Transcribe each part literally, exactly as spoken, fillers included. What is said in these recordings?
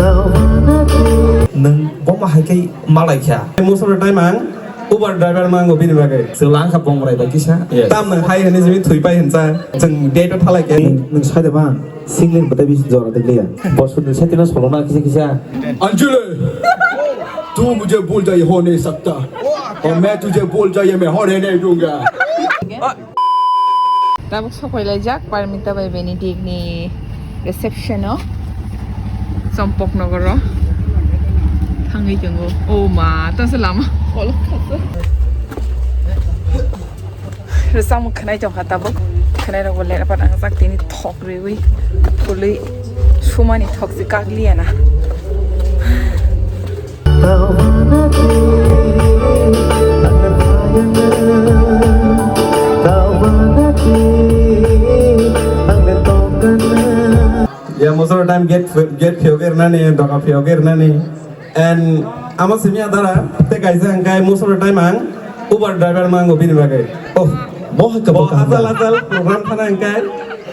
Nwng bo ma hai khe malai kha. Most of the time ang Uber driver mango bini bagwi. Chwla wngkha bongrai bai kisa. Yes. Tam nwng hai hwnwi simi thwi pai hwnsa. Chwng date o thalai khe. Nwng, nwng sai da ba? Singling batai bis jora de liya. Bosor ni sati na solo na kisa kisa. Anjali, तू मुझे भूल जा, ये हो नहीं सकता। और मैं तुझे भूल जा, ये मैं होने नहीं दूंगा। Tabuk sokoi laijak Parmita bai Benedict ni reception o. Chompok nogor o thangwi tongo. O ma, ta se lama kolok kha se. Rwchapmung khwnai tongkha tabuk. Khwnai rokbo lepra nangjak tini thok riwi. Phului sumani thok se kakliya na. Ya, most of the time gate, gate phiyok ernani, doka phiyok ernani. And amo simi adara, te kaisa hingkai most of the time ang Uber driver mango bini bagwi. Oh, bo hai ka bo bo ka ajal ajal program thana hingkai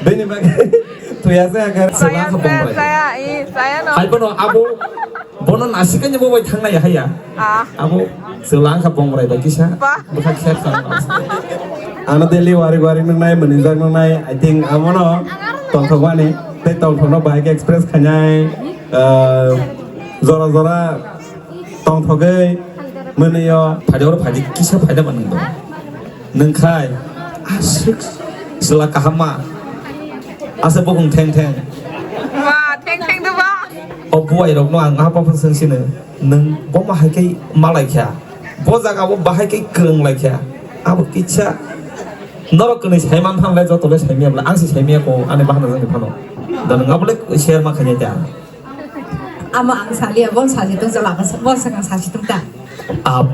bini bagwi. Tuya saya kar. Saya, saya, saya, i, saya no. Hai bono abo, bono nasikanya bo bai thangnai haya. Ah. Abo, selang ka bongrai bai kisa. Ba. Bwkha kher sa. Ano Delhi wari wari nang nai, mani jak nang nai, I think amono tongthok mani, tei tongthok no bike express khainai, ah, jora jora tongthogwi mwnwi o. Phaida oro phaidi kisa phaida ba nwng do. Nwng khai aswk chwla kaham ma. Asa bokong theng theng. Ba, theng theng do ba. O buai rok no ang apa pha swng sino. Nwng bo ma hai kai malai kha. Bo jaga bo bahai kai kwrwng lai kha. Abo kisa norok kwnwi sai man thanglai joto le sai miya bwle ang se sai miya ko ani bahana jani phano. Da nwng abo le share ma khainai ta. Amo ang saliya, bol sasi tong chala, bol sakang sasi tong ta. Ap,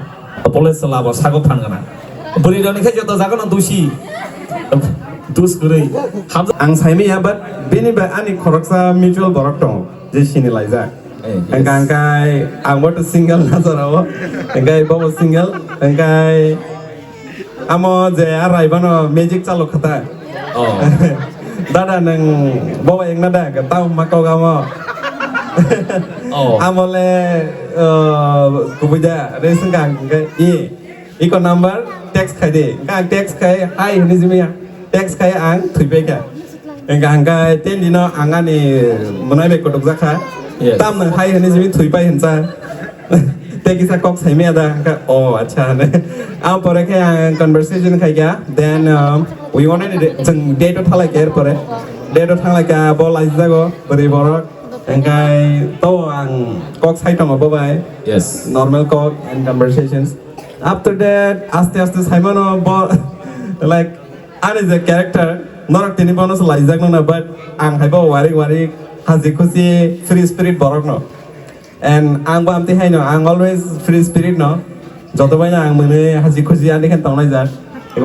apole sala bo sago phan gana. Bwrwi rani khe joto jaga no dusi. Dus kwrwi. Hamja- Ang saimi ya, but bini bai ani khoroksa mutual borok tongo, je sini laijak. Eh, yes. Hingka hingkai ang bo to single na jora o. Hingkai bo bo single. Hingkai Amo je a raibano magic chalo khata. Oh. Dada nwng bobo engna da, tamo ma kok amo. Oh. Amo le, uh, kubui da, re swngkha ang hwnkhe, i, iko number text khai di. Hwnkhe ang text khai, "Hi," hwnwi simi ya. Text khai ang thwi pai kha. Hingkha hingkha tei nino ang ani mwnai bai kotok jakha. Yes. Tam nwng hai hwnwi simi thwi pai hwnsa. Tei kisa kok saimaya da hingkha, "Oh, acha," hwnwi. Ang pore khe ang conversation khai kha. Then, um, we wanted to, chwng date o thalai kha, er pore date o thanglai kha, bo laijak jago bwrwi borok. Hingkha to ang kok sai tongo bo bai. Yes. Normal kok and conversations. After that, aste aste saimano bo, like, Ani je character, norok tini bono se laijak nana, but ang hai bo warik warik haji khusi free spirit borok no. And ang bo amtwi hai no, ang always free spirit no. Joto bai no ang mwnwi haji khusi ani khe tongnai jak.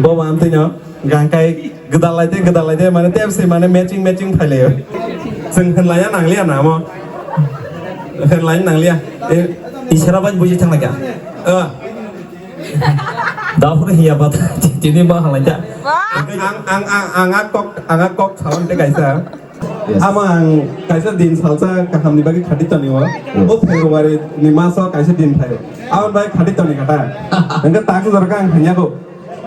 Bo bo amtwi no, gang kai gwdal lai te, gwdal lai te, mane tep se mane matching, matching phai laio. Chwng hwnlaiya nangliya na mo. Hwnlai nangliya. Eh, isara bai buji thang lai kha. Ah. Daphuru hiya ba tini ma halai da. Ang, ang, ang, ang, ang a kok, ang a kok salam te kaisa. Yes. Ama ang kaisa din salsa kaham ni bagi khati tani wa. Yes. O February ni maso kaisa din phaio. Awan bai khati tani kata. Engka tak jor ka ang hanya ko.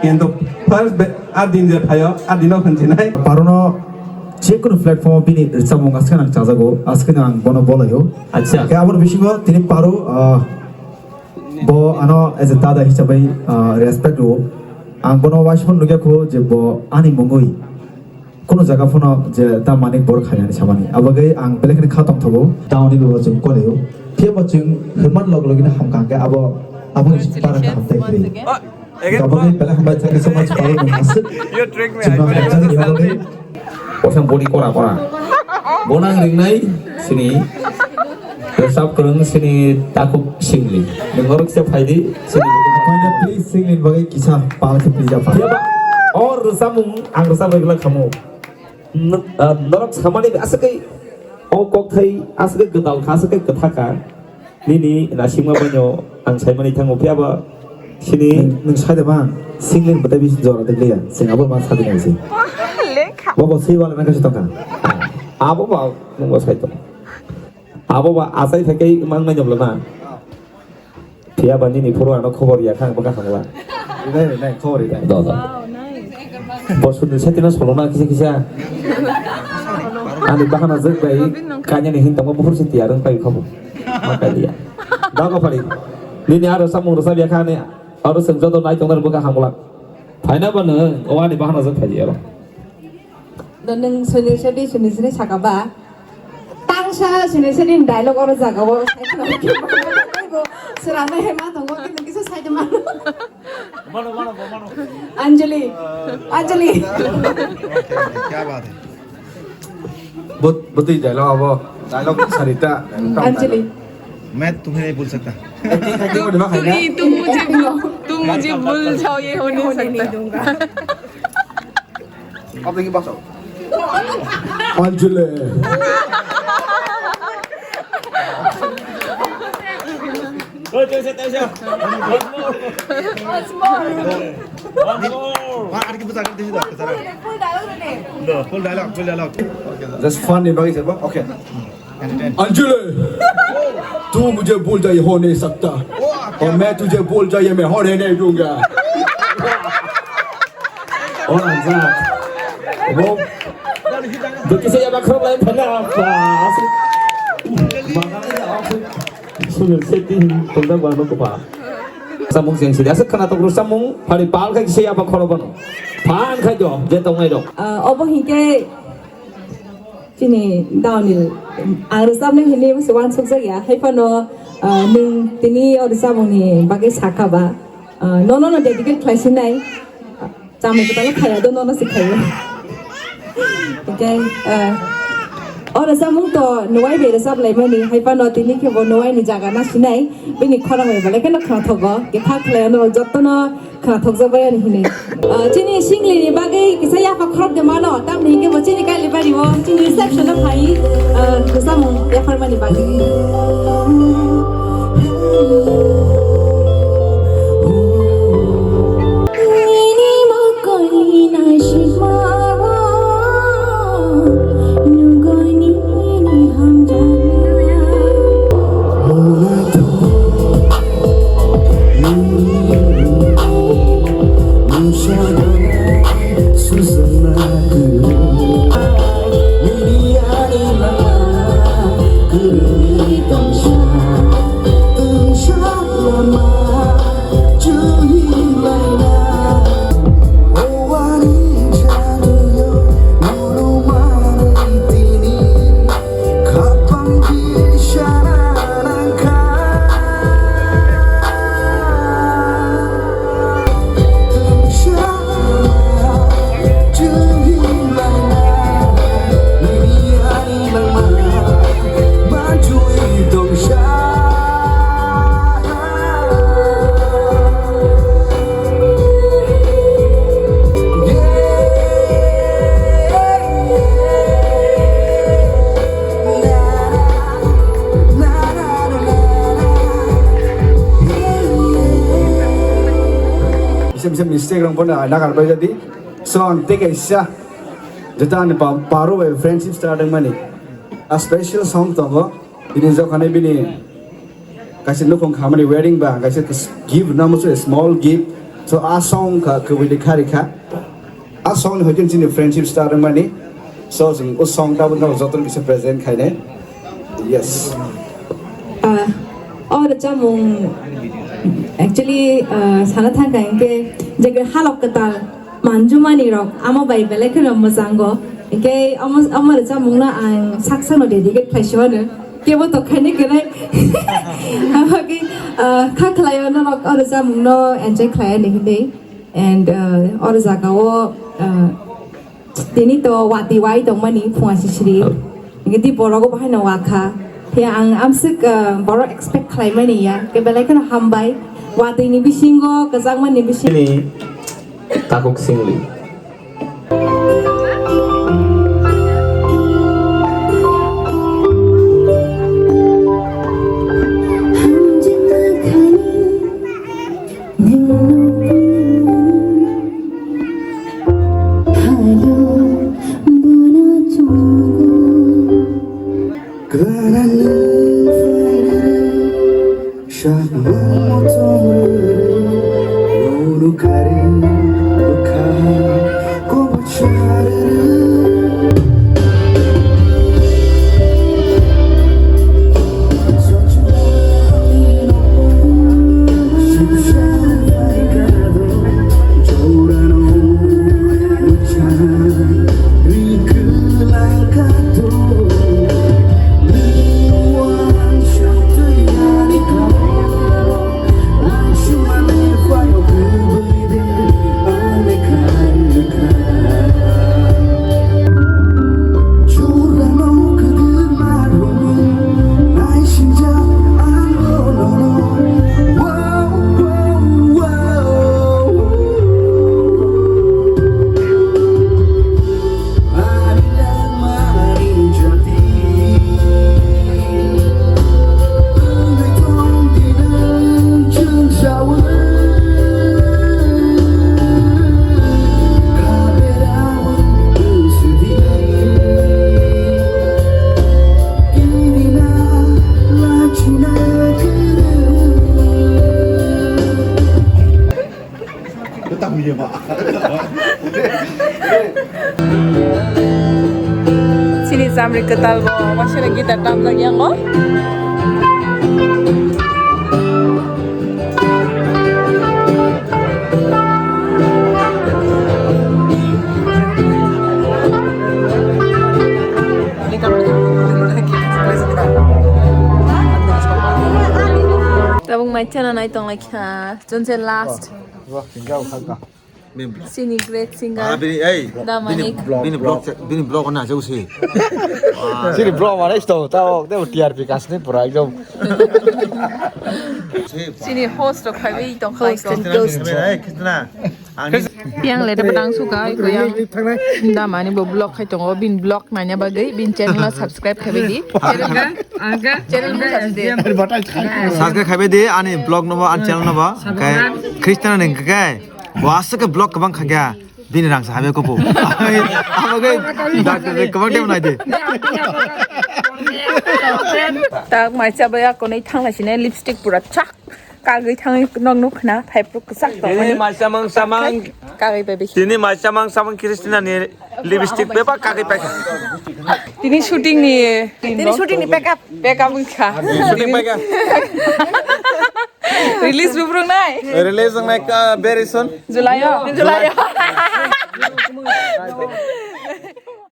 Kintu first be-, a din je phaio, a dino khanchi nai. Parono chekunu platform bini rwchapmung askhe nang chajago, askhe nang bono bolaio. Acha. Ke aboni bisingo tini paro, ah, Bo ano as a dada hisabai, ah, respect rwo. Ang bono waisa phano nukya kho je bo ani mungwi kuno jaga phano je da manik bor khainani samani. Abagwi ang belai kheno kha tongthogo. Daoni bebo chwng kolaio. Phiya bo chwng hwnman log logino hamkha hwnkhe abo, aboni para kaham tai kwrwi. Abagwi belai hambai, thank you so much, palo nwng aswk chwngno hamjakni bagwi. Bosong body kora kora. Bonang ringnai sini. Resap kwrwng sini takuk singli. Nwng norok se phaidi sini. Koina please singli bagwi kisa pal khe pija pha. Phiya ba, o rwchapmung ang rwchap bai glak khamu. N-, ah, norok samani aswk kai o kokthai aswk kai gwdal kha, aswk kai kwthar kha. Nini naisingma baino ang saimani thango, phiya ba sini. Nwng, nwng sai da ba, singling batai bis jora de liya, sing abo ma sadi nai si. Lekha. Bo bo sei wala nang kasi tongkha. Abo ba nwng bo sai tong. Abo ba achai thai kai mang nai jom lama. Phiya ba nini phuru ano khobor ya khang baka khangla. Rinai, rinai, khobor rinai. Do, do. Wow, nice. Bo sudni setino solo na kisa kisa. Ani bahana jek bai kanya ni hin tamo buhur siti arang pai khobo. Maka dia. Da ko pari. Nini aro samung rosa biya khani aro seng joto nai tongnar baka khangla. Phaina ba nang o ani bahana jek phai aro. Do nwng sini sini sini sini saka ba. Tangsa sini sini dialogue oro jaga o. Sirana hema tongo kisa side ma. Mano, mano, mano. Anjali. Anjali. क्या बात है। बहुत, बहुत ही dialogue abo. Dialogue Sarita. Anjali. मैं तुम्हें नहीं भूल सकता। तुम, तुम, तुम मुझे भू-, तुम मुझे भूल जाओ, ये हो नहीं सकता। Apa lagi bakso? Anjali. Once more. Once more. Once more. Wah, ada kita tak ada. Full dialogue ni. No, full dialogue, full dialogue. Just fun ni bagi siapa? Okay. Anjali, तू मुझे भूल जाए हो नहीं सकता, और मैं तुझे भूल जाए मैं होने नहीं दूंगा। Oh my God. Wow. Dukisa ya bakro lai phana apa? Makanya aku sudah setting tentang baru apa? Samung sing sida sekhana to samung hari pal kai kisa ya bakro bano. Phan kai do je tong nai do. Obo hingke Chini daoni ang rwchapnai hwnwi se uansukjak ya, hai phano, ah, nwng tini o rwchapmungni bagwi sakha ba, ah, nono no dedicate khlai sinai, chamung kwtal khaiya do, nono se khaiyo. Hwnkhe, ah, o rwchapmung to nuwai bai rwchap laimani, hai phano tini khe bo nuwai ni jaga na sinai, bini khorang bai belai kheno khwnathok o, khe kha khlai ano jotono Khwnathokjak bai ani hwnwi. Ah, chini singlini bagwi kisa yapha khorok de mano, tamni hwnkhe bo chini Kailaibari o chini reception o phai, ah, kwchangmung yapharmani bagwi. Nini mokolni naisingmao nugui nini hamjakmaya. Bisa, bisa mistake rang pun ada kan baca di. So, ang tega isa. Jeta ani pa-, paro bai friendship start mani. A special song tongo. Bini jokhani bini kaisa nukhung khamani wedding ba kaisa gift namo se small gift. So a song kha kubui de khari kha. A song ni hoitin chini friendship start mani. So jing o song ta bwkha joto kisa present khainai. Yes. Ah, o rwchapmung actually, ah, sana thangkha hinkhe je halok kwtal manjumani rok amo bai belai kheno mwchango. Hinkhe omo, omo rwchapmungno ang sak sakno dedicate khlai si mano. Kebo to khaini kwrwi. Abagwi, ah, kha khlaio norok o rwchapmungno enjoy khlai ani hinwi. And, ah, o jagao, ah, tini to watwi wai tongmani phunga sisiri. Hinkhe di borogo bahaino wakha. Phiya ang amswk, ah, borok expect khlaimani ya. Khe belai kheno hambai. Watwini bisingo, kwchangmani bisingo. Chini takhuk singli. Chini chamri kwtal bo wasina guitar tamjak yango. Tabuk mai chana nai tong lai kha. Chonse last. Chini great singer. Ah, bini, ei, Damanik. Bini vlog, bini vlog na jauh si. Chini vlog mana isto, tao, tao T R P kasih ni pura ekdom. Chini host rok khai bai tong khai ko. Host and ghost. Ei, Krishna. Piang le dapat langsung kai ko yang. Damani bo vlog khai tongo, bin vlog nanya bagai, bin channel la subscribe khai bai di. Channel ga, aga, channel ga S D M. Subscribe khai bai di, ani vlog no ba, ani channel no ba. Kai Krishna ni kai. Bo aswk khe vlog kwbang kha kya? Bini rang sa habe kupu. Abo khe doctor de kwbang time nai de. Tak mai cha baya konai thang lai sine lipstick pura chak kagwi thangwi nok nuk khna phai pru kwchak tong mani. Mai chamang chamang. Kagwi bai bi. Tini mai chamang chamang Christina ni lipstick bebak kagwi pai kha. Tini shooting ni, tini shooting ni pack up, pack up wngkha. Shooting pai kha. Release bo phwrwng nai. Release wng nai ka very soon. July o. July o.